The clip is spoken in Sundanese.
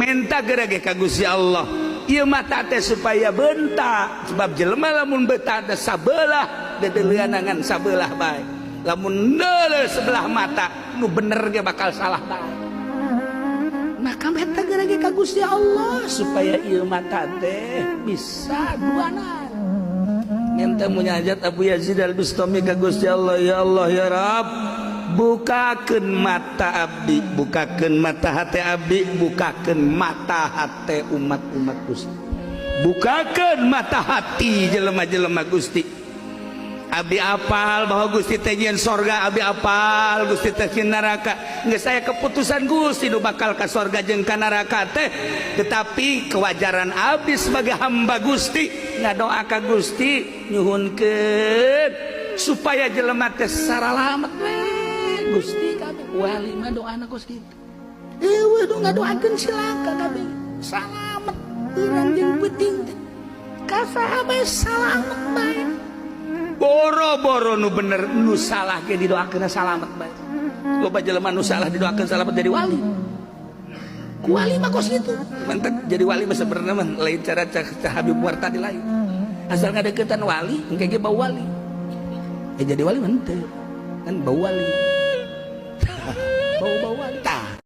Menta geura ge ka Gusti Allah ieu mata teh supaya bentak, sebab jelema lamun betah teh sabelah dedeleunangan sabelah bae. Lamun neuleuh sebelah mata, nu bener ge bakal salah bae. Maka menta geura ge ka Gusti Allah supaya ieu mata teh bisa duanan. Minta munajat Abu Yazid Al-Bustami ka Gusti Allah, "Ya Allah, ya Rabb, bukakeun mata abdi, bukakeun mata hati abdi, bukakeun mata hati umat-umat Gusti, bukakeun mata hati jelema-jelema Gusti. Abdi apal bahwa Gusti teh nyieun sorga, abdi apal Gusti teh nyieun neraka. Geus saya keputusan Gusti nu bakal ka sorga jeung ka neraka teh, tetapi kewajaran abdi sebagai hamba Gusti ngadoa ka Gusti, nyuhunkeun supaya jelema teh saralamet we Gusti." Kabeh wali mah doana kos kitu. Eueuh nu ngadoakeun silaka kabeh salamet urang jeung peuting teh ka saha bae salamet bae. Boro-boro nu bener, nu salah ge didoakeun salamet bae. Loba jelema nu salah didoakeun salamet, jadi wali. Ku wali mah kos kitu. Mantap, jadi wali mah sebenarnya mah lain cara ca Habib Muar tadi, lain. Asal ngadeukeutan wali engke ge bau wali. Eh, jadi wali mah henteu kan bau wali, bau-bau.